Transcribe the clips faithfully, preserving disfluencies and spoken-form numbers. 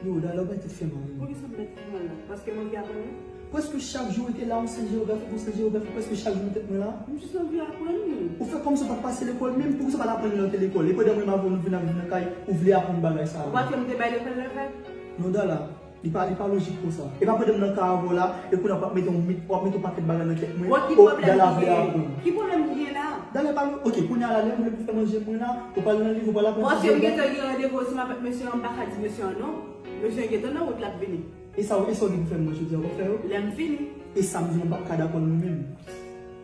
Yo, Dala, ou mèt fè mal. Poukisa m mèt fè mal la? Paske m anvi aprann li? Prèske chak jou ou te la, ou se jewografi, ou se jewografi, prèske chak jou nan tèt mwen la. M jis anvi aprann li. Ou fè kòmsi ou pa t pase lekòl menm, poukisa ou pa t aprann li lè ou te lekòl? E pandan mwen m avè w nou vin ap viv nan kay, ou vle aprann bagay sa a. Ou pa t wè m te bay lekòl lè fèt? Non, Dala, li pa, li pa lojik konsa. E pa pandan m nan kay avè w la, e kounye a w ap mete yon mit, w ap mete yon pakèt bagay nan tèt mwen. Bon, ki pwoblèm ki genyen? Ki pwoblèm ki genyen la? Dala, pa, ok, kounye a la, lè m vle pou fè manje mwen la, ou pral nan liv, ou pral aprann ti bagay. Paske m gentan gen randevou ansanm avèk mesye an, m pa ka di mesye an non. Mesye an gentan nan wout, l ap vini. E sa, e sa w gen pou fè m nan jodi a, w ap fè yo? Lè m fini. E sa m di w, m p ap ka dakò non menm.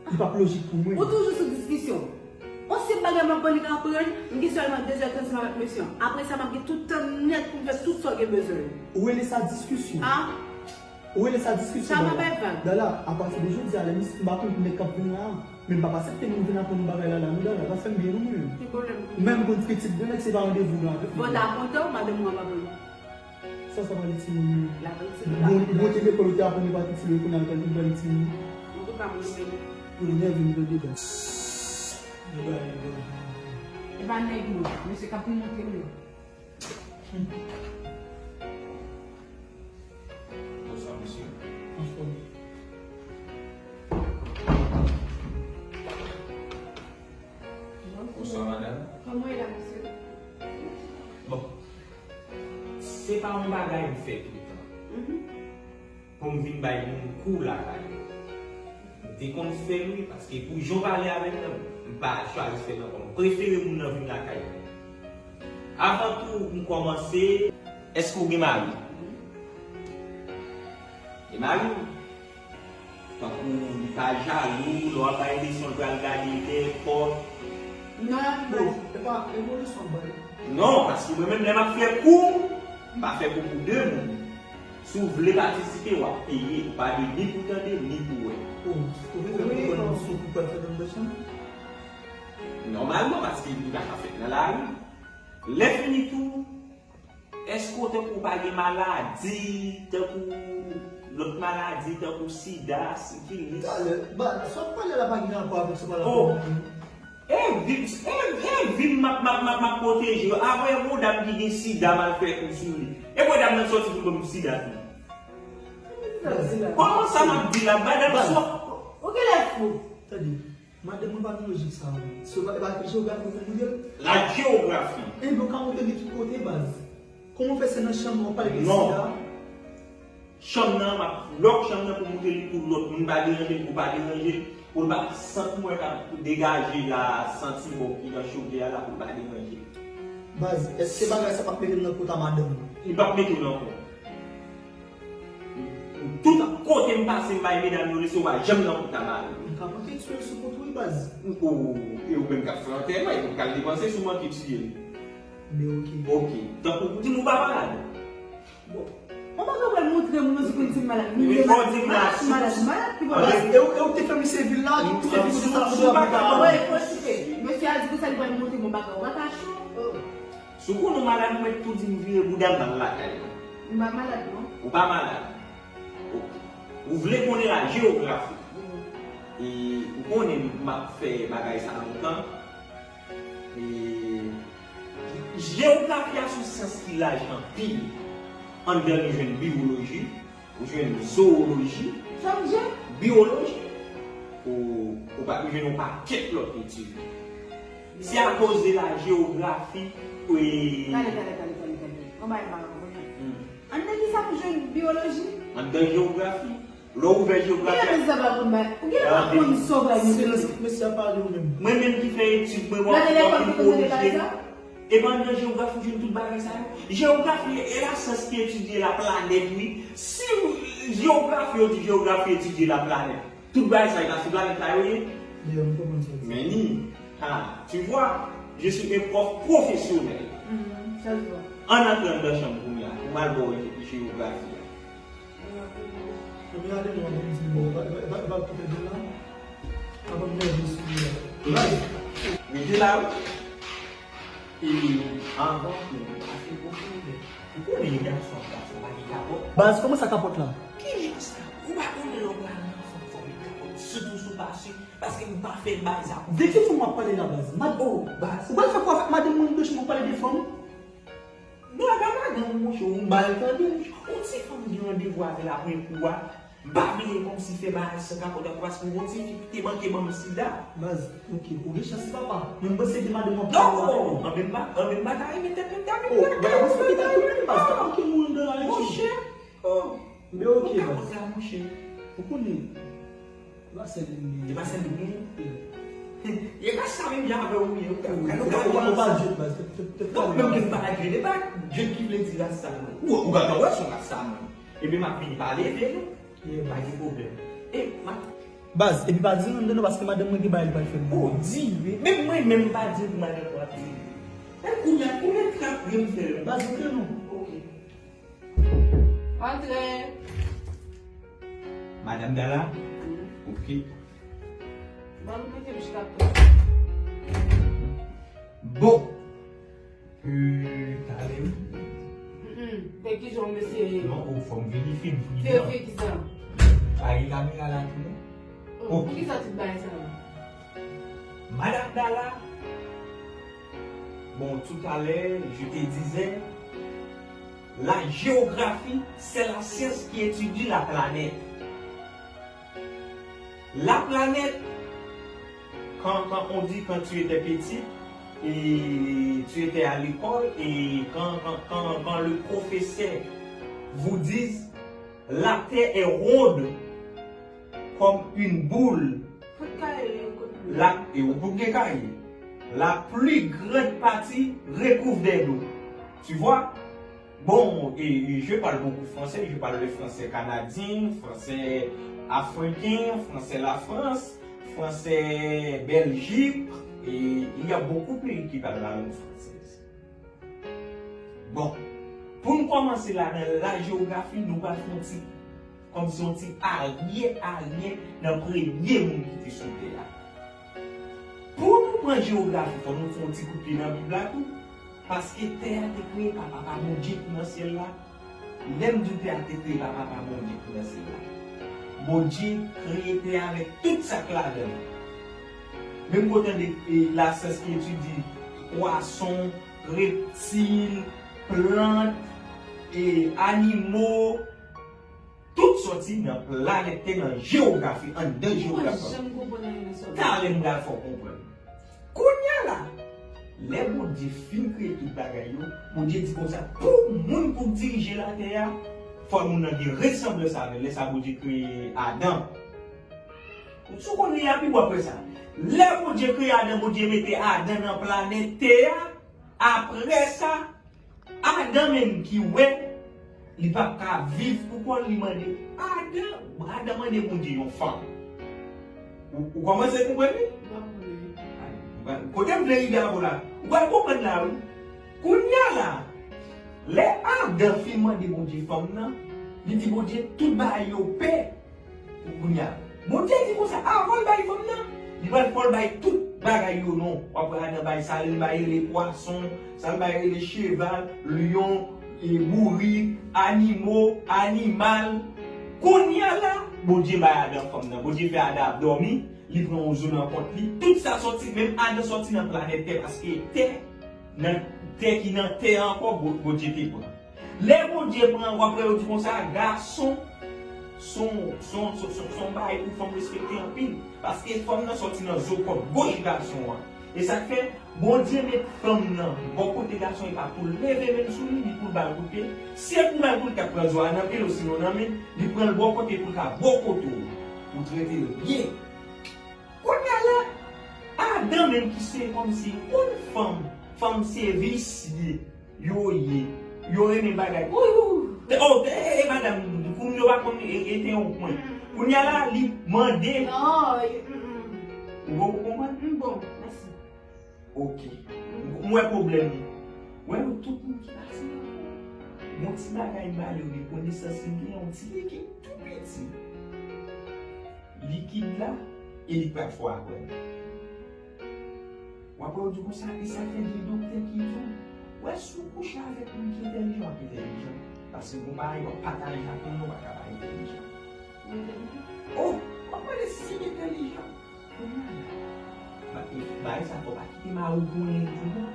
Li p ap lojik pou mwen. Ou toujou sou diskisyon. On senp bagay m ap annik aprann, m gen sèlman de zè tan ansanm avèk mesye an. Apre sa, m ap gen tout tan nèt pou m fè tout sa w gen bezwen. Ou rele sa diskisyon? Ah. Ou rele sa diskisyon, Dala? Sa pa bay vag. Dala, apati de jodi a, lè misye m pa konn nèg k ap vin la, men m p ap aksepte moun vin aprann yon bagay la, la, non, Dala, pa fè m byen non mwen. Ki pwoblèm? Menm konn pitit de nèg se pa randevou nou avèk li. Bon, ta kontan, madanm ou ap aprann. Sa, sa pale timoun yo. L ap retire. Bon, bon, te lekòl ou te aprann yo pa te timoun, kounye a l pral vin pale timoun. Antouka, mwen menm. Yo nève m tande, baz. E pa nèg non, mesye k ap vin montre m yo. Bonswa, mesye. Anfòm. Bonswa, madanm. Kòman w ye la, mesye? Bon. Se pa yon bagay m fè toutan. Mhm. Pou m vin bay moun kou lakay yo. M te konn fè l, wi, paske pou jan w pale avè m nan, m pa chwazi fè l ankò. M prefere moun nan vin lakay mwen. Avan tou, pou m kòmanse, èske w gen mari? Gen mari w? Tankou li pa jalou, lè w ap bay leson, l pral gade dèyè pòt. Non, non. E pa, e bon leson bay. Non, paske mwen menm, lè m ap fè kou, m pa fè kou pou de moun. Si w vle patisipe, w ap peye. Ou pa dwe ni pou tande, ni pou wè. Oh, ou vle fè kou pou sou kou pral fè nan chanm? Nòmalman, paske li pa ka fèt nan lari. Lè fini tou, èske w tankou w pa gen maladi, tankou lòt maladi, tankou sida, sifilis? Talè, ba, sa w ap pale la pa gen rapò avèk sa w pale la. Oh. E vi, e, e vi m ap, m ap, m ap, m ap pwoteje yo. Apre, yon dam ki gen sida, m al fè kou sou li. E pou dam nan sòti pou l ban m sida tou. Kòman sa m ap di la, madanm sou. Ou genlè fou. Tande, madanm mwen pa nan lojik sa a. Se pa, e pa jewografi ou vin montre l? La jewografi. Enben, ou ka montre li tout kote, baz. Kòman w fè se nan chanm nan w pale de sida? Non. Chanm nan, m ap lòk chanm nan pou montre li pou lòt moun pa deranje l, pou pa deranje l, pou l pa santi mwen k ap degaje la, santi bon ki nan chodyè a la pou l pa deranje l. Baz, èske bagay sa p ap mete m nan kota madanm ou? Li p ap mete w nan kota. Tout kote m pase, m bay medam yo leson, w pa janm nan kota mari m. M ka manke tire l sou kont ou, wi, baz. O, e ou menm k ap fè antèman, e ou pral depanse si w manke tire l. Men oke. Oke. Tankou pou di m ou pa malad. Bon. Ou pa ka pral montre moun nan sou konn di m malad. Men fò w di m la, malad, malad, ki pwoblèm? Baz, e ou, e ou te fè misye vil la, ki te fè misye sa, ou pa ka. Wi, fò w site. Mesye a di konsa li pral montre m yon bagay. Ou pa ka cho. Si w konnen w malad, ou mèt tou di m vire bouda m al lakay mwen. M pa malad, non. Ou pa malad. Oke. Ou vle konnen la jewografi. E ou konnen m ap fè bagay sa lontan. E jewografi a se yon syans ki laj anpil. Anndan nou jwenn biyoloji, ou jwenn zooloji, biyoloji, ou, ou pa, ou jwenn yon pakèt lòt etid. Se akoz de la jewografi, wi. Tande, tande, tande, tande, tande. Yon bagay m pa konprann. Hmm. Anndan kisa pou jwenn biyoloji? Anndan jewografi. Lè w ouvè jewografi a. Ou genlè pa konn sa w pral montre. Silans, mesye a pale ou menm. Mwen menm ki fè etid, mwen, mwen anpil pwojè. E pa anndan jewografi ou jwenn tout bagay sa yo. Jewografi e lasyans ki etidye laplanèt, wi. Si w, jewografi, yo di jewografi etidye laplanèt. Tout bagay sa yo pa sou planèt la yo ye. Dayè, m konprann sa w di. Men ni, ha, tu vois, je suis un prof professionnel. Mhm, ça se voit. Ann antre anndan chanm kounye a, pou m al ba w jewografi a. Ebyen, ale non, ann di m, e pa, e pa, e pa, e pa koupe de la. Avan m nève sou li la. Mete la, wi. E avan pou m pase pou fini, ou konnen gason, gason pa gen kapòt. Baz, kòman sa kapòt la? Ki jan sa? Ou pa konnen lè w pral nan fanm fò w met kapòt, sitou si w pa si, paske m pa fè bagay sa pou. De ki fanm w ap pale la, baz? Mad-, oh, baz. Ou pral fè kwa avèk madanm mwen nan de chanm w ap pale de fanm? Blaga madanm, monchè, ou mal tande, monchè. Yon ti fanm gen randevou avè l apre kou a. M pa vle kòmsi fè bagay san kapòt ankò, paske yon ti fi ki te manke ban m sida. Baz, ok, ou gen chans, papa. Men m panse ke madanm nan pa... Non, an menm ba, an menm bagay, men tèt mwen ta vin... Oh, bagay mwen se ki ta tounen, baz, ta manke moun nan Ayiti. Monchè, oh. Men ok, baz. Ou kapòt la, monchè. Ou konnen. E pa sèl li m genyen. E pa sèl li m genyen? E pa sa menm jan avè ou ye. Ou ka, ou ka, ou ka, ou ka di, baz, tèt, tèt, tèt. Non, menm ke m pa ka di, e pa Dye ki vle di ras sa, non. Ou, ou gentan wè se yon ras sa, non. Ebyen, m ap vini pale de nou. Pa gen pwoblèm. E, m ap... Baz, epi pa di ann non, paske madanm mwen gen bagay li pral fè m. Oh, di, wi. Menm mwen, menm pa di pou madanm mwen ap di. E kounye a, kounye a trap vre m fè. Baz, antre non. Ok. Antre. Madanm Dala? Wi. Ok. Ban m mete m chita pou... Bon. Euh, talè wi. Mm-mm. Fè kijan w mesye ye? Non, o, fò m vini fin pridan. Fè, fè kisa? Pa gen kamera la tou non? Oh, ok. Poukisa tout bagay sa la? Madame Dala, bon, tout à l'heure, je te disais, la géographie, c'est la science qui étudie la planète. La planète, quand, quand on dit quand tu étais petit, et tu étais à l'école, et quand, quand, quand, quand le professeur vous dit, la Terre est ronde comme une boule, la, et au bout des cahiers, la plus grande partie recouvre des dos. Tu vois? Bon, et, et je parle beaucoup français, je parle le français canadien, français africain, français la France, français Belgique, et il y a beaucoup de pays qui parlent la langue française. Bon, pou n kòmanse la nan la jewografi, nou pral fè yon ti kòmsi yon ti aryè aryè nan premye moun ki te sou tè a. Pou nou pran jewografi, fò nou fè yon ti kout pye nan Bib la tou, paske tè a te kreye pa Papa Bondye ki nan syèl la. Lè m di w tè a te kreye pa Papa Bondye ki nan syèl la, Bondye kreye tè a avèk tout sa k ladan l. Menm kote de, e, lasyans ki etidye pwason, reptil, plant, e, animo, tout sòti nan planèt tè, nan jewografi, anndan jewografi. Talè m pral fè w konprann. Kounye a la, lè Bondye fin kreye tout bagay yo, Bondye di konsa, pou moun pou dirije latè a, fò moun nan gen resanblans avè l. Lè sa Bondye kreye Adan. Si w konn li a, pi w ap wè sa. Lè Bondye kreye Adan, Bondye mete Adan nan planèt tè a, apre sa, Adan menm ki wè li p ap ka viv pou kò l, li mande Adan, Adan mande Bondye yon fanm. Ou, ou kòmanse konprann li? Kote m vle rive avè w la? Ou pral konprann la, wi. Kounye a la, lè Adan fin mande Bondye fanm nan, li di Bondye tout bagay yo pè. Kounye a, Bondye di konsa, avan l bay fanm nan, li pral fò l bay tout bagay yo non. W ap wè Adan bay sa l bay rele pwason, sa l bay rele cheval, lyon, e, bourik, animo, animal. Kounye a la, Bondye bay Adan fanm nan. Bondye fè Adan ap dòmi, li pran yon zo nan kont li. Tout sa sòti, menm Adan sòti nan planèt tè, paske tè, nan tè ki nan tè a ankò, Bo-, Bondye te pran. Lè Bondye pran, w ap wè yo di konsa, gason, se yon, se yon, se yon, se yon, se yon bagay pou fanm respekte anpil. Paske fanm nan sòti nan zo kòt goch gason an. E sa k fè, Bondye met fanm nan bò kote gason, e pa pou l leve men l sou li, ni pou l ba l kout pye. Si e pou ba l kout pye, l ka pran zo a nan pye l, osinon nan men l, li pran l bò kote pou l ka bò kote w, pou trete l byen. Kounye a la, Adan menm ki se kòmsi yon fanm, fanm se visye. Yo ye. Yo renmen bagay. Ou, ou, ou. Te, oh, te, e, e, madanm, kounye yo pa konn e, e, te yon pwen. Kounye a la, li mande. Non, e, mm, mm. Ou poko konprann? M bon, mèsi. Ok. M wè pwoblèm ou. Wè nou tout moun ki pase nan kò. Yon ti bagay m ba yo de konesans li gen, yon ti likid tou piti. Likid la, e li pral fò apre. W ap wè yo di konsa, e sa fè gen doktè ki di w, wè si w kouche avèk moun ki entèlijan, w ap entèlijan. Paske gon bagay w ap pataje ak moun, ou pa ka pa entèlijan. Ou entèlijan? Oh, w ap mande si m entèlijan. Kounye a la, ba-, e, bagay sa fò pa kite mari w pou anyen li di non.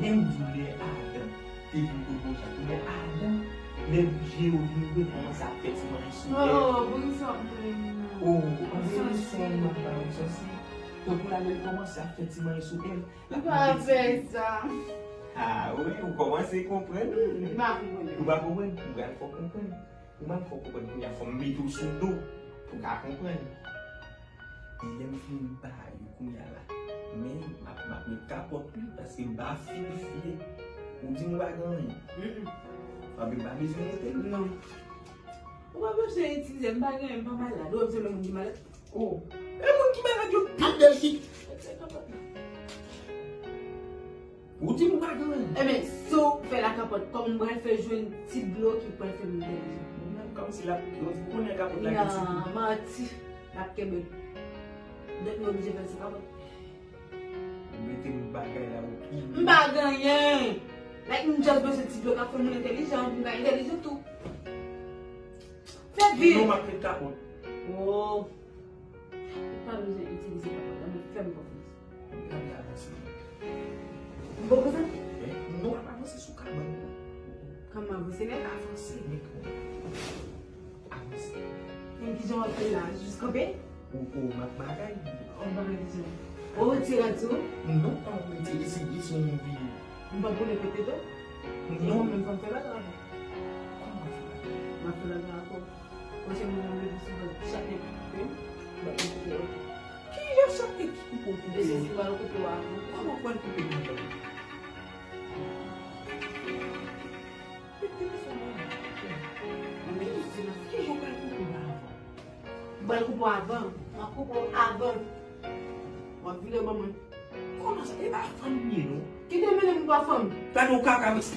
Li Menm di w lè Adan te vin kot Bondye, tou lè Adan, lè je yo vin ouvri, kòmanse ap fè ti manyen sou tè. Oh, poukisa w ap moulen m nan? Oh, anben, leson m ap ba w sa, se tankou la lè l kòmanse ap fè ti manyen sou tè. Ou pa fè sa. Ah, wi, ou kòmanse konprann. M pa konprann. Ou pa konprann? M pral fè w konprann. Ou pral fè w konprann kounye a, fò m mete w sou do pou w ka konprann. E lè m fin ba yo kounye a la, men m ap, m ap met kapòt wi, paske m pa fin fye. Ou di m ou pa gen anyen. Mm-mm. Anben, m pa bezwen rete non. Ou pa bezwen itilize m, m pa gen anyen, m pa malad. Ou wè m se lè moun ki malad? Oh. E moun ki malad yo pi bèl ki. Ou di m pa gen anyen. Ebyen, si w fè la kapòt, kòman m pral fè jwenn ti dlo ki pral fè m entèlijan? Menm kòmsi l ap, yo di konnen kapòt la gen ti dlo. Nan, manti. L ap kenbe. Donk, nou oblije fè l sou kapòt. Ou mete m bagay la, ou tou. M pa gen anyen. Like, m just bezwen ti dlo k ap fè moun entèlijan, pou m ka entèlijan tou. Fè vit. Non, m ap met kapòt. Oh. Ou pa bezwen itilize kapòt la, men fè m konfyans. Gade avanse. M poko sa? Eh, non, ap avanse sou kabann nan. Kòman avanse nèt? Avanse nèt, wi. Avanse. Men kijan w ap fè la? Jis kanpe? Ou, ou, m ap bagay. Ou ap bagay kijan? Ou retire tou? Non, pa retire, eseye si w anvi. M pa konnen kote to? Non. E mwen menm fò m fè bagay avè w. Kòman fè bagay? M ap fè bagay avè w. Pwochèn mwen, m leve souvan, chak nèt koupe m, m ap koupe oto. Kijan chak nèt ki koupe w koupe w? E se si w al koupe w avan. Kòman w pral koupe m avan? Mete m sou mwen. Mwen menm, kijan w pral koupe m avan? M pral koupe w avan. M ap koupe w avan. W ap vire ban mwen. Kòman sa? E pa fanm m ye, non. Kite m mennen m pa fanm. Gade w kaka, mesye.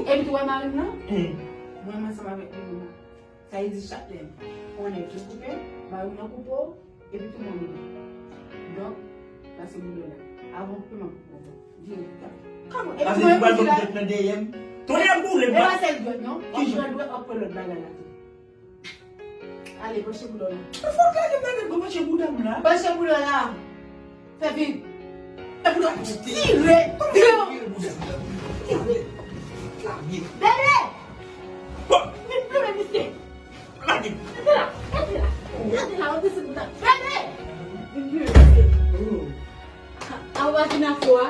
Epi tou wè mari m nan? Mwen, m ansanm avèk li, non. Sa vle di chak lè yon nèg vin koupe, mari w nan koupe w, epi tou mwen menm. Donk, pase boulon la. Avan w koupe m ap koupe w. Vire. Kòman? Epi tou mwen menm pou di la. Tonnè boule m. E pa sèl dwèt non. W ap pran dwèt, w ap pran lòt bagay la tou. Ale, panche boulon la. Fòk lage m lage m panche bouda m la. Panche boulon la. Fè vit. Fè bouda m. Tire. Tire. Tire bouda m. Tire. Lage. Bebe! Bon. Vin plen men misye. Lage. Rete la. Rete la. Rete la. Ou desann bouda. Bebe! Vin plen men misye. A, ou pa fin afro a?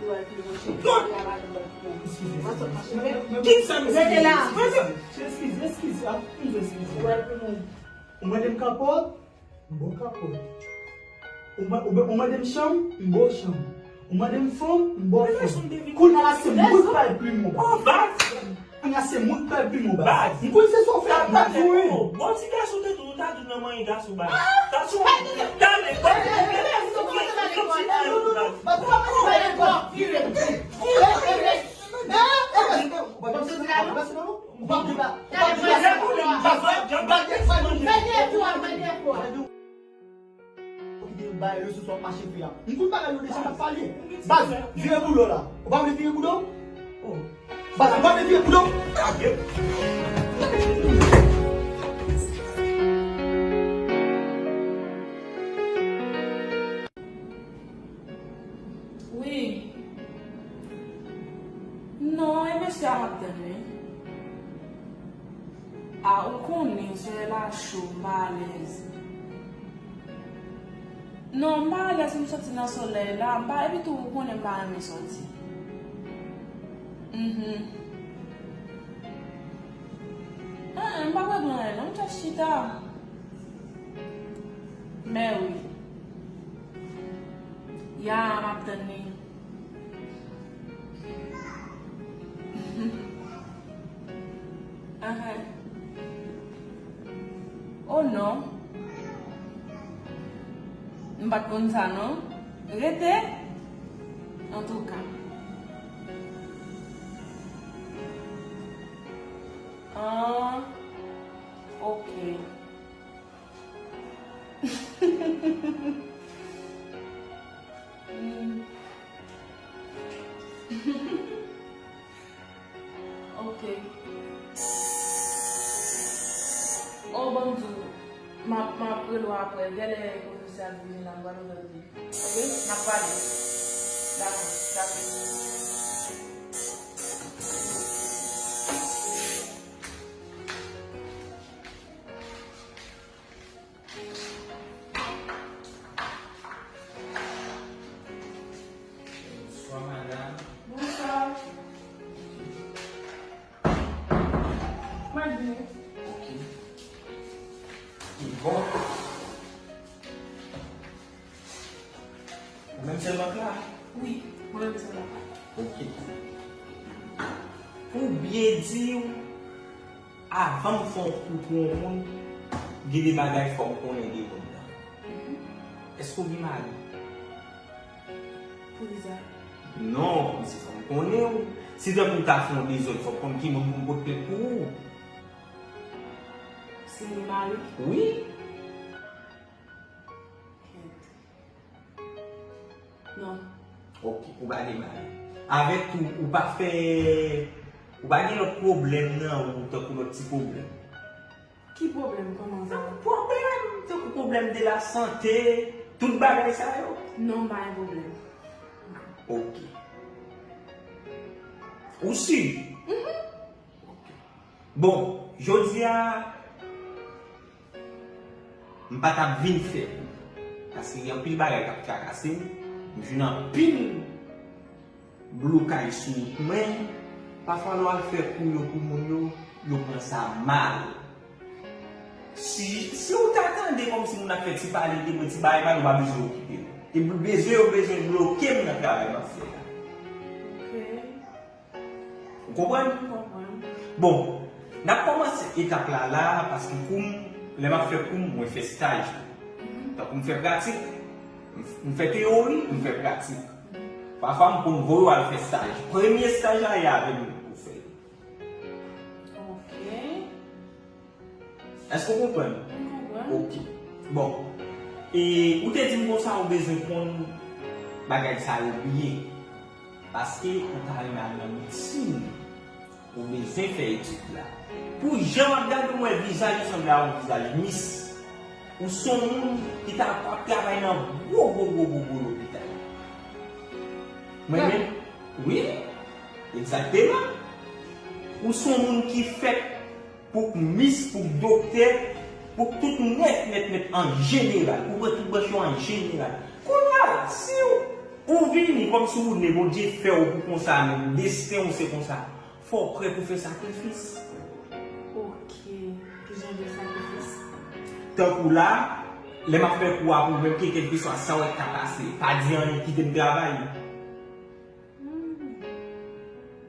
Ou al pi lwen, cheri. Eskize, eskize. Rete la. Eskize, eskize. Ou al pi lwen. Ou mande m kapòt, m ba w kapòt. Ou ma-, ou, ou mande m chanm, m ba w chanm. Ou mande m fanm, m ba w fanm. Kounye a la se mwen k pral plim ou. Baz. Kounye a se mwen k pral plim ou, baz. M konn se sa w fè ak baz ou, wi. Bon, ti gason te tou, ou ta tou nan manyen gason, baz. Ta sou, tale, baz. Ou kite yo bay leson sa w ap mache fè a. M konn bagay yo deja, m ap pale. Baz, vire boulon la. Ou pa vle vire boulon? Oh. Baz, ou pa vle vire boulon? Wi. Non, e mesye a m ap tann, wi. A, ou konnen, solèy la cho, m pa alèz. Non, m pa alèz pou m sòti nan solèy la, m pa, epi tou, ou konnen m pa renmen sòti. Mhm. An, an, m pa pral pran anyen, non, m just chita. Mè wi. Ya, m ap tann li. Ahan. Oh non. M pa t konn sa non. Rete. Antouka. Ah, ok. Hmm. Ok. Oh, ban m di w, m ap, m ap rele w apre. Genlè pwofesè a vini la, m pral rele l. Ok? N ap pale. Dakò, dakò. Oubyen di w, avan m fè yon kou pou yon moun, gen de bagay fò m konnen de moun nan. Èske w gen mari? Poukisa? Non, kòmsi fò m konnen w. Si tankou m ta fè yon dezòd, fò m konn ki moun pou m pote plent pou ou. Si m gen mari? Wi. Kèt. Non. Ok, ou pa gen mari. Avèk tou, ou pa fè, ou pa gen lòt pwoblèm nan ou, tankou lòt ti pwoblèm? Ki pwoblèm? Kòman sa? Pwoblèm, tankou pwoblèm de la sante, tout bagay sa yo. Non, m pa gen pwoblèm. Ok. Ou si? Mhm. Ok. Bon, jodi a, m pa t ap vin fè kou. Paske gen anpil bagay k ap trakase m. M jwenn anpil blokaj sou wout mwen. Pafwa, lè w al fè kou yo pou moun yo, yo pran sa mal. Si, si w ta tande kòmsi moun ap fè ti pale de mwen, ti bagay pa, nou pa bezwen okipe l. E bezwen yo bezwen bloke m nan travay m ap fè a. Ok. Ou konprann? M konprann. Bon, n ap kòmanse etap la la, paske kou m, lè m ap fè kou m, mwen fè staj tou. Mhm. Tankou m fè pratik, m, m fè teyori, m fè pratik. Mhm. Pafwa, m konn voye w al fè staj. Premye staj la, e avè m pou fè l. Ok. Èske w konprann? M konprann. Ok. Bon. E ou te di m konsa ou bezwen konn bagay sa yo byen. Paske ou ta renmen al nan medsin. Ou bezwen fè etid la. Pou jan m ap gade w, m wè vizaj ou sanble a yon vizaj mis. Ou se yon moun ki ta ap travay nan gwo, gwo, gwo, gwo, gwo lopital. Mwen menm, wi, egzakteman. Ou se yon moun ki fèt pou k mis, pou k doktè, pou k tout nèt, nèt, nèt an jeneral, pou w wè tout branch yo an jeneral. Kounye a la, si w, ou vini kòmsi ou ne Bondye fè w pou konsa menm, desten w se konsa, fò w prè pou fè sakrifis. Ok, ki jan de sakrifis? Tankou la, lè m ap fè kou a pou ou menm, ke kèlkeswa sa w wè k ka pase, pa di anyen, kite m travay. Hmm.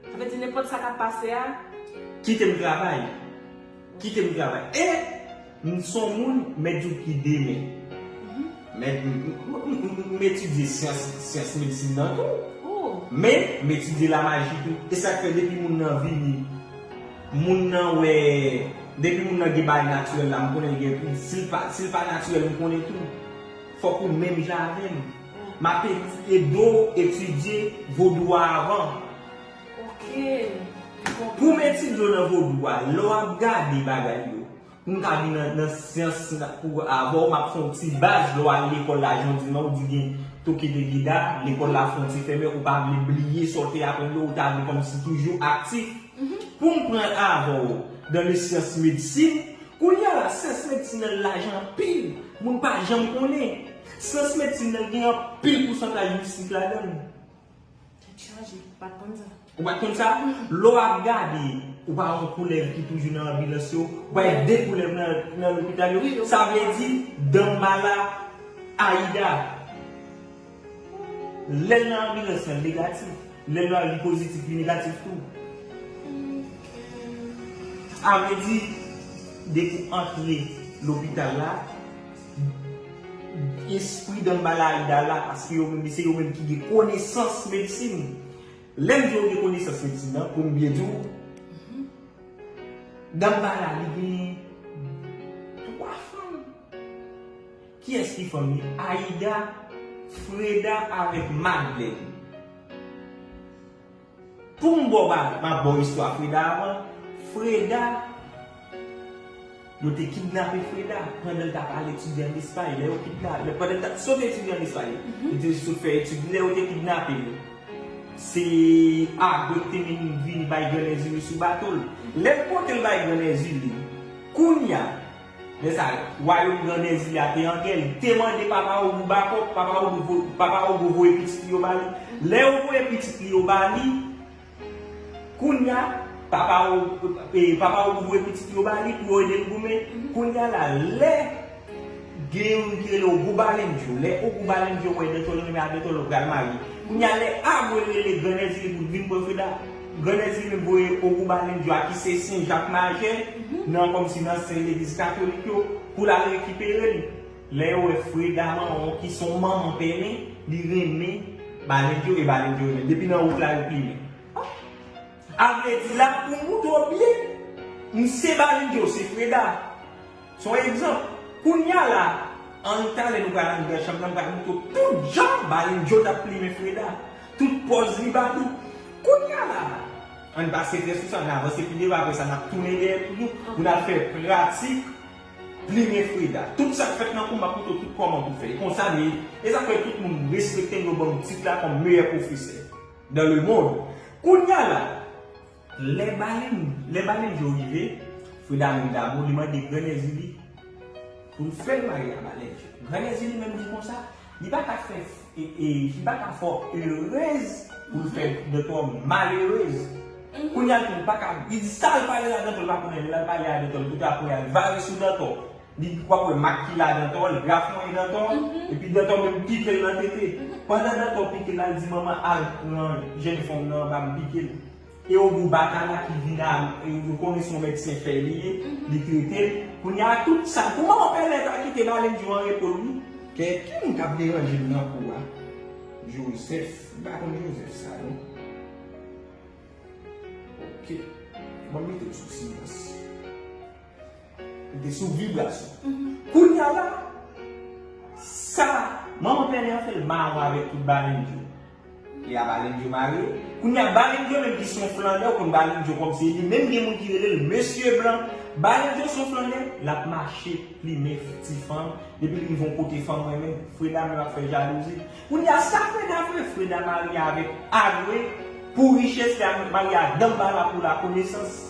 Sa vle di nenpòt sa k ap pase a? Kite m travay. Kite m travay. E m se yon moun, mèt di w ki demen. Mhm. Mèt, m, m, m, m, m etidye syans, syans medsin nan tou. Oh. Men, m etidye lamaji tou. E sa k fè depi moun nan vini, moun nan wè, depi moun nan gen bagay natirèl la, m konnen l gen, si l pa, si l pa natirèl, m konnen tou. Fòk ou menm jan avè m. M ap ede w etidye vodou a avan. Ok. Pou m etidye w nan vodou a, lè w ap gade bagay yo, pou m ka vin nan, nan syans la pou avè w, m ap fè yon ti baz, lè w al lekòl la, jan w di m nan, ou di gen toke de geda, lekòl la fè yon ti fèmen, ou pa vle bliye sa w te aprann yo, ou ta vle kòmsi toujou aktif. Mhm. Pou m pran avè w dans le syans medsin, kounye a la, syans medsin nan laj anpil, moun pa janm konnen. Syans medsin nan gen anpil pousantaj mistik ladan l. Tèt chaje, m pa t konn sa. Ou pa t konn sa? Lè w ap gade, ou pa wè koulèv ki toujou nan anbilans yo, ou pa wè de koulèv nan, nan lopital yo. Wi, sa vle di, Danmbala, Ayida. Lè l nan anbilans lan, negatif. Lè l la, li pozitif, li negatif tou. Sa vle di, depi w antre lopital la, espri Danmbala Ayida la, paske yo menm, se yo menm ki gen konesans medsin. Lè m di yo gen konesans medsin nan, pou m byen di w, Danmbala, li gen twa fanm. Kiyès ki fanm li? Ayida, Freda avèk Madlèn. Pou m ba w ba, m ap ba w istwa Freda avan. Freda, yo te kidnape Freda pandan l t ap al etidye ann Espay. Lè yo kidnape, pandan l t ap sot etidye ann Espay, li te sot fè etid, lè yo te kidnape l, se Agwe k te vin, vin bay Gran Èzili sou bato l. Lè l pote l bay Gran Èzili, kounye a, lè sa, wayòm Gran Èzili a te an gè, li te mande Papa Ogou bakòp, Papa Ogou vo-, Papa Ogou voye pitit li yo ba li. Lè yo voye pitit li yo ba li, kounye a, Papa O-, e, Papa Ogou voye pitit li yo ba li pou yo ede l goumen. Kounye a la, lè gen youn ki rele Ogou Balenjo, lè Ogou Balenjo wè Dantòlò, renmen a Dantòlò pral marye. Kounye a lè Agwe rele Grann Èzili pou l vin pran Freda, Grann Èzili voye Ogou Balenjo a ki se Sen Jak Majè, nan kòmsi nan sen legliz katolik yo, pou l al rekipere li. Lè yo wè Freda mawon ki se yon manman pèlen, li renmen Balenjo e Balenjo renmen. Depi nan wout la yo plimen. A vle di la pou moutre w byen, m se Balenjo, se Freda. Se yon egzanp. Kounye a la, ann talè nou pral anndan chanm nan, m pral moutre w tout jan Balenjo t ap plimen Freda. Tout pòz li ba li. Kounye a la, ann pa strese sou sa, ann avanse pi devan, apre sa n ap tounen dèyè pou nou, pou n al fè pratik plimen Freda. Tout sa k fèt nan kou m ap moutre w tout kòman pou fè. E konsa m ye. E sa k fè tout moun respekte m, yo ban m tit la kòm meyè pwofesè dans le monde. Kounye a la, lè Balen, lè Balenjo rive, Freda menm dabò, li mande Grann Èzili pou l fè l marye a Balenjo. Grann Èzili menm di konsa, li pa ka fè, e, e, li pa ka fè w erez pou l fè Dantò malerez. Kounye a l tou, li pa ka, li di sa l pale la Dantò, l pa konnen, lè l al pale a Dantò, l koute apre a, l vare sou Dantò. Li, w ap wè mak ki la Dantò, l grafounnen Dantò, epi Dantò menm pike l nan tete. Pandan Dantò pike l, l al di manman al pran jèn fanm nan anba m pike l. E Ogou Batala ki vin a, e ou konnen se yon medsen fè li ye, li trete l. Kounye a tout sa, pou manman pèlen ta kite Balenjo an repo l wi. Kè, ki moun k ap deranje m nan kou a? Jozèf, m pa konn Jozèf sa non. Ok, ban m mete l sou silans. Li te sou vibrasyon. Kounye a la, sa, manman pèlen an fè l mawon avèk tout Balenjo. E a Balenjo mare. Kounye a Balenjo menm ki se yon flannè, ou konn Balenjo kòm se li menm gen moun ki rele l Mesye Blan. Balenjo se yon flannè, l ap mache plimen ti fanm. Depi li rive yon kote fanm renmen, Freda menm ap fè jalouzi. Kounye a sa Freda fè, Freda marye avèk Agwe pou richès, li marye a Danmbala pou lakonesans.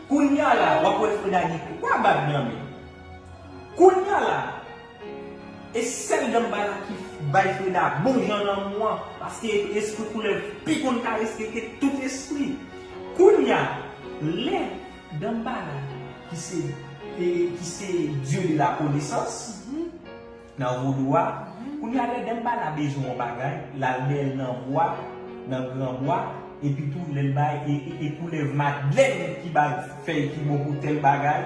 Kounye a la, w ap wè Freda gen twa bag nan men. Kounye a la, e sèl Danmbala ki bay Freda bon jan lanmou an, paske espri koulèv pi konn karese ke tout espri. Kounye a, lè Danmbala, ki se, e, ki se Dieu de la connaissance, nan vodou a, kounye a lè Danmbala bezwen yon bagay, l al dèyè l nan bwa, nan gran bwa, epi tou lè l bay, e, e, e koulèv madlèn ki ba l fèy ki bon pou tèl bagay,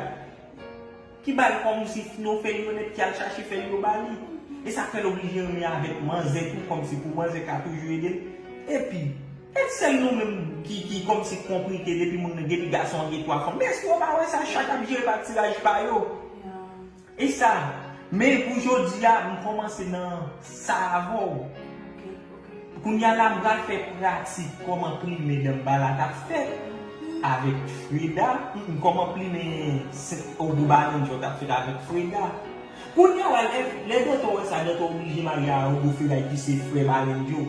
ki ba l kòmsi yon fèy yonèt ki al chache fèy yo ba li. E sa fè l oblije renmen avèk manzè tou, kòmsi pou manzè ka toujou ede l. Epi, e sèl nou menm ki, ki kòmsi konplike depi moun nan, depi gason an gen twa fanm. Men èske w pa wè sa, chak ap jere patiraj pa yo? E sa, men pou jodi a, m kòmanse nan sa avè w. Kounye a la, m pral fè pratik kòman plimen Danmbala t ap fèt avèk Freda, mm, kòman plimen Ogou Balenjo t ap fèt avèk Freda. Kounye a la, lè, lè Dantò wè sa, Dantò oblije marye a Ogou Freda ki se frè Balenjo.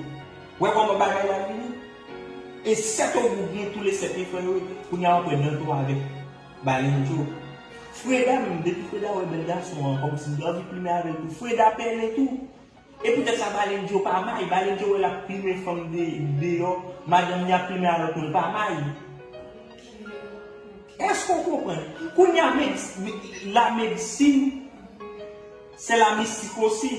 Wè kòman bagay la vini? E sèt Ogou gen tou le sèt e frè yo, kounye a w ap wè Dantò avèk Balenjo. Freda menm, depi Freda wè bèl gason an, kòmsi li anvi plimen avè l tou. Freda pèlen tou. E poutèt sa Balenjo pa may, Balenjo wè l ap plimen fanm de, deyò, madanm li ap plimen avèk nou, l pa may. Èske w konprann? Kounye a, medis-, me-, lamedsin, se lamistik osi.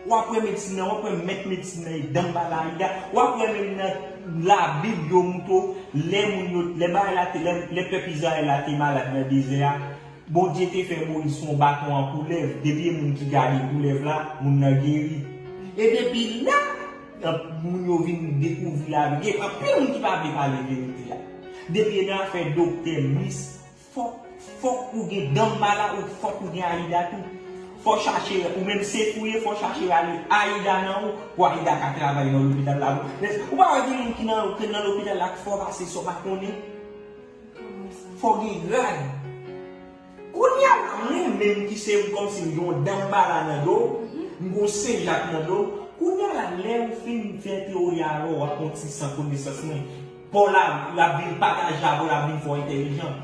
W ap wè medsin nan, w ap wè mèt medsin nan, e Danmbala Ayida. W ap wè menm nan Labib, yo montre w, lè moun yo, lè bagay la te, lè, lè pèp Izrayèl la te malad nan dezè a, Bondye te fè Moyiz se yon baton an koulèv. Depi e moun ki gade koulèv la, moun nan geri. E depi la, moun yo vin dekouvri laverite. Gen anpil moun ki pa vle pale verite a. Depi e nan afè doktè, mis, Fòk, fòk ou gen Danmbala, ou fòk ou gen Ayida tou. Fò chache, ou menm se fou ye, fò chache rale Ayida nan ou, pou Ayida ka travay nan lopital la. Ou pa wè gen moun ki nan, ki nan lopital la ki fò pase sa w pa konnen? Fò gen grad. Kounye a la, mwen menm ki se kòmsi m gen yon Danmbala nan do, m gen yon Sen Jak nan do, kounye a la, lè ou fin fè teyori a avè w, w ap yon ti san konesans mwen. Paw la, l ap vin pataje avè w, l ap vin fè w entèlijan.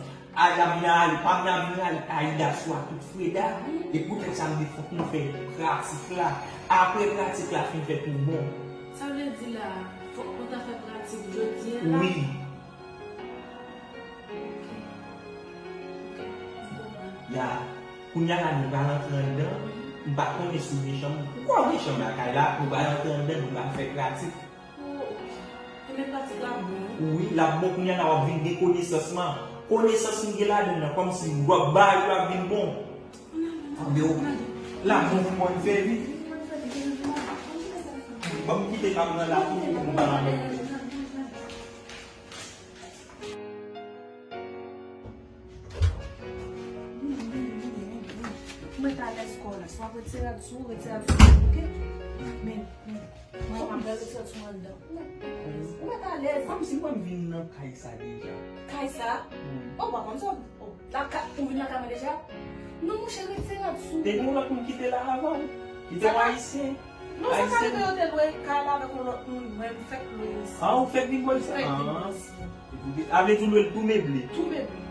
Ayida vin ale, pa vin ale, Ayida swa tout Freda. E poutèt sa m di fòk nou fè pratik la. Apre pratik la fin fèt nou bon. Sa vle di la, fòk nou ta fè pratik jodi a la? Wi. Ok. Ok, m konprann. Ya, kounye a la nou pral antre anndan. M pa konnen si w gen chanm. Ou ka gen chanm lakay la, ou pral antre anndan, nou pral fè pratik. Oh, ok. E men pratik la bon, wi. Wi, l ap bon kounye a la, w ap vin gen konesans lan. Konesans m gen ladan l nan, kòmsi w ap bay, w ap vin bon. Ann ale, ann ale. Lajan w konn fè vit. Ban m kite m ap nan lakou pou m pa anmède. Ou mèt alèz kò w la. Si w ap retire rad sou ou, retire rad sou ou, ok? Men, men. Mwen, mwen pral retire sou mwen anndan. Ou mèt alèz. Kòmsi mwen m vin nan kay sa deja. Kay sa? Wi. Oh, pa konn sa. Oh, la ka, ou vin lakay mwen deja? Non, monchè, retire rad sou ou. Te gen yon lòt moun ki te la avan w. Ki te yon Ayisyen. Non, sa ka rive yo te lwe kay la avèk yon lòt moun, mwen m fèk lwe isit. Ah, ou fèk vin bò isit? Fèk vin bò isit. Epi, a vle di w lwe l tou meble? Tou meble.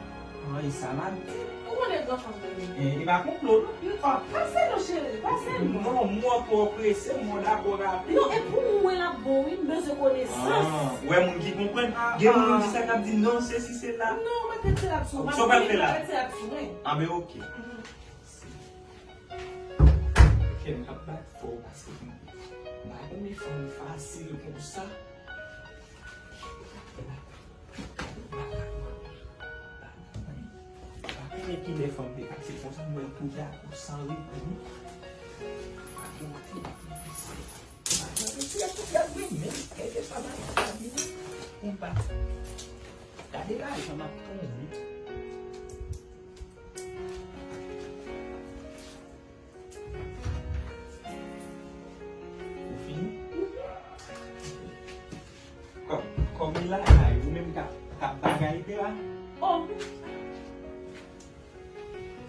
Ah, e sa m ap di. Ou konnen gran fanm mwen ye. Eh, e pa konplo, non? N-, oh, pase non, cheri, pase non. Non, mwen twò prese, mwen dakò rapid. Non, e pou mwen l ap bon, wi, m bezwen konesans. Ah, ou wè moun ki konprann. Ah, gen moun ki di sa, k ap di non, se si, se la. Non, mwen te di l ap sou mwen. Sa w pral fè la? Mwen te di l ap sou mwen. Ah, ben, ok. Mhm. Kè m ap bat fò paske m pa renmen fanm fasil konsa. Pa konnen kilè fanm te pase konsa, m wè l tou dakò san repli. Pa konnen kilè fanm te pase. Pa konnen kilè fanm te pase, men kèlkeswa bagay la vini, ou pa. Gade lajan m ap tonbe. Ou fini? Kòm, kòm li lakay ou menm k ap, k ap bagay te la? Oh!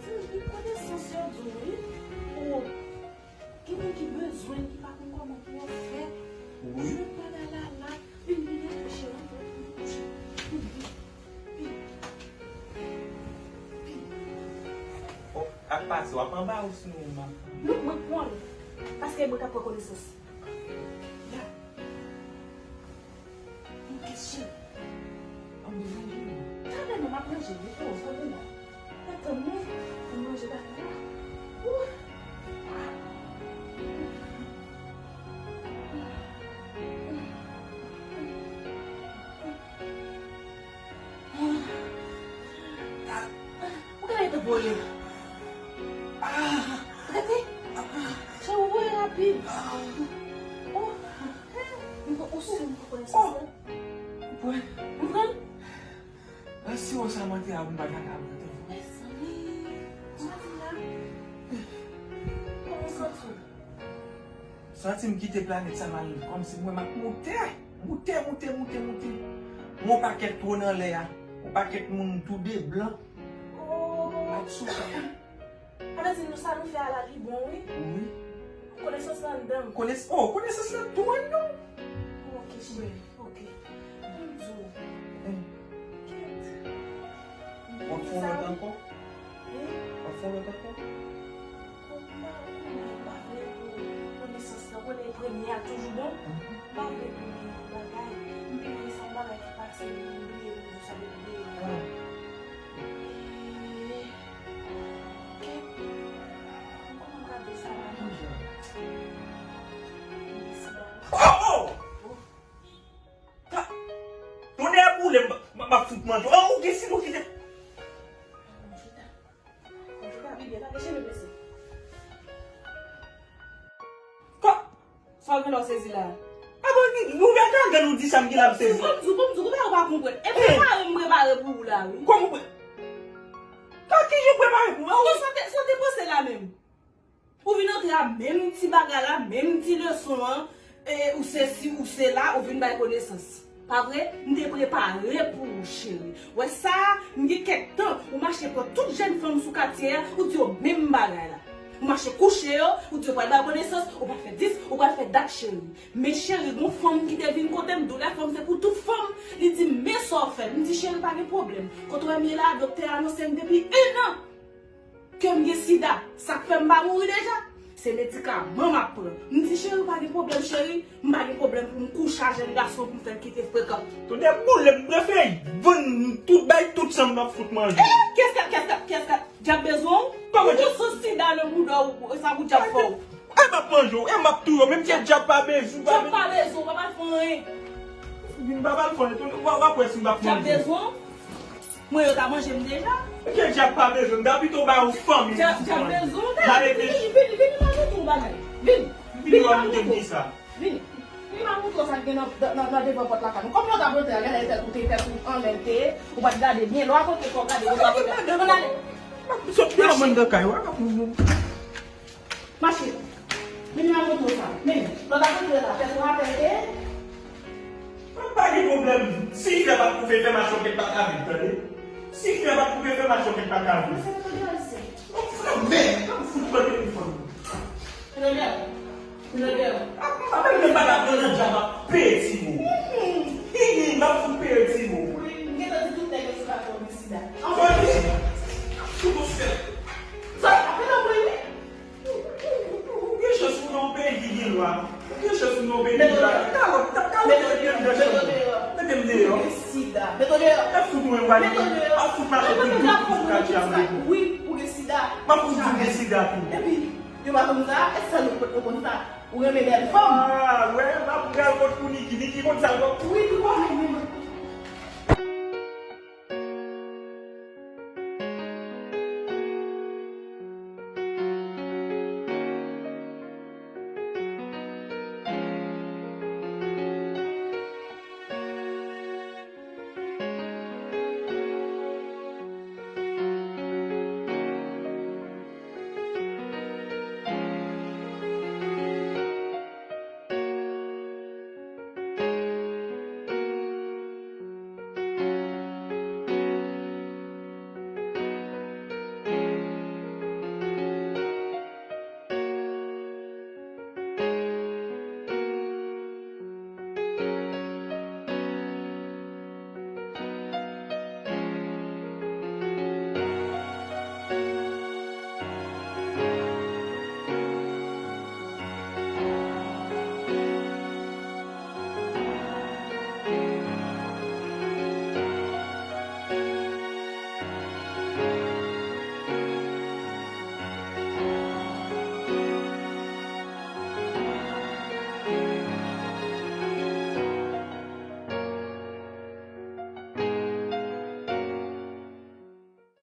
Se yon konesans yo di w, wi. Oh! Gen moun ki bezwen, ki pa konn kòman pou yo fè. Wi. Jwenn bagay la la, vin vin ap kouche, wi, wi, kouche. Pi, pi, pi. Oh, ak pase, w ap anba ou sinon w ap. Non, mwen pran l. Paske mwen ka pran konesans. Ya. Yon kesyon. An m ranje non. Talè non, m ap ranje wi. Oh, fò m la. Atann non, pou m ranje bagay la. Ouh. Ou gade te vole. Gade. Jan w vole rapid. Oh. Mwen pran ou sou, mwen pran konesans la. Ou pran? Mwen pran. Nan siwo sa mwen te a, mwen pa t ka pran tèlefòn. Mezanmi, ou pa di la. Kòman w santi w? Santi m kite planèt sa m al kòmsi mwen m ap moute, moute, moute, moute, moute. Yon pakèt twòn anlè a, yon pakèt moun tou de blan. Oh. M ap soufri. Sa vle di nou sa nou fè a la li bon wi. Wi. Konesans lan anndan m. Kones-, oh, konesans lan tou anndan w. Ok, cheri. Ok. Ban m di w. Hmm. Kèt. W ap fè yon lòt ankò? Hein? W ap fè yon lòt ankò? Ou pa konnen, m pa vle pou konesans lan, konnen premye a toujou bon. Mhm. M pa vle pou li bagay. M bliye sa, yon bagay ki pase, m bliye pou sa, m bliye. Ah. Eh. Kèt. Kòman m ka di sa la menm? Oh, oh! Ka-, tonnè boule, m, m, m ap fout manje. Oh, ou gen sino ki te. Ka-, Sa w gen lè w sezi la? Apa, nou vin gade nou di sa m gen la m sezi. Kòm di w, kòm di w, kòm di w, ou pa konprann. E prepare m prepare pou ou la, wi. Kòm ou pre-, ka ki jan prepare pou ou? Bon, sa w te, sa w te panse la menm? Ou vin antre a menm ti bagay la, menm ti leson an, e, ou sesi, ou sela, ou vin bay konesans. Pa vre? M te prepare pou ou, cheri. Wè sa, m gen kèk tan, ou mache pran tout jèn fanm sou katye a, ou di yo menm bagay la. Ou mache kouche yo, ou di yo pral ba yo konesans, ou pral fè dis, ou pral fè dat, cheri. Men cheri, gon fanm ki te vin kote m, doulè fanm se pou tout fanm. Li di m, men sa w fè. M di, cheri, pa gen pwoblèm. Kote w wè m ye la, doktè a anonse m depi en an ke m gen sida. Sa k fè m pa mouri deja? Se medikaman m ap pran. M di, cheri, ou pa gen pwoblèm, cheri. M pa gen pwoblèm pou m kouche a jèn gason pou m fè l kite frekan. Tonnè boule, m prefere vann tout, bay tout san m ap fout manje. Eh, kèskèt, kèskèt, kèskèt. Dyab bezwen w? Kòman dyab? Ou sou sida nan bouda w, sa pou dyab fè w. E m ap manje w, e m ap touye w, menm si dyab pa bezwen w, pa Dyab pa bezwen w, pa, pa fè anyen. Vin pa, pa fè anyen, w ap wè si m p ap manje w. Dyab bezwen w? Mwen yo ta manje m deja. Ke dyab pa bezwen m, ta pito ba yon fanmi. Dyab, dyab bezwen w, vini, vini, vini, m ap montre w bagay. Vini. Vini, m ap montre w. Vini. Vini, m ap montre w sa k gen nan, nan, nan devan pòt lakay nou. Kòm yo ta pote a, genlè tèt ou te, tèt ou anlè l te ye, ou pa t gade byen, lè w ap pote kò w gade, ou pa pote. Ann ale. M ap sot devan mwen nan kay ou a. Mache. Vini m ap montre w sa. Men, lòt ap antre la, tèt ou atè, e? Pa gen pwoblèm. Si fè pa t koupe, fè machòkèt pa ka viv, tande. Si fè pa t koupe, fè machòkèt pa ka viv. Mwen se mwen ki ayisyen. Mwen fout anmède, mwen fout pran telefòn. Tande, tande. Apre mwen pa ta pran nan djab ap peye ti mo. Hini, m ap fout peye ti mo. Wi, m gentan di tout nèg yo se patwon de sida. Anfòm, m ap fout ou sèl. Sa, apre nan mwen, wi. Ou gen chans ou nan yon peyi ki gen lwa. Ou gen chans ou nan yon peyi ki gen lwa. Kalòt, kalòt, mete m deyò. Mete m deyò. Ou gen sida. Mete w deyò. Ap fout mwen, mwen. Mete w deyò. Ap fout mache tout dout pou katye a mwen. Wi, ou gen sida. M ap fout ou gen sida tou. Epi, yo pa konn sa, e sèl ou konn sa. Ou renmen bèl fanm. Ah, wè, m ap pral kot pou Niki. Niki konn sa l konn. Wi, li konnen, men mwen.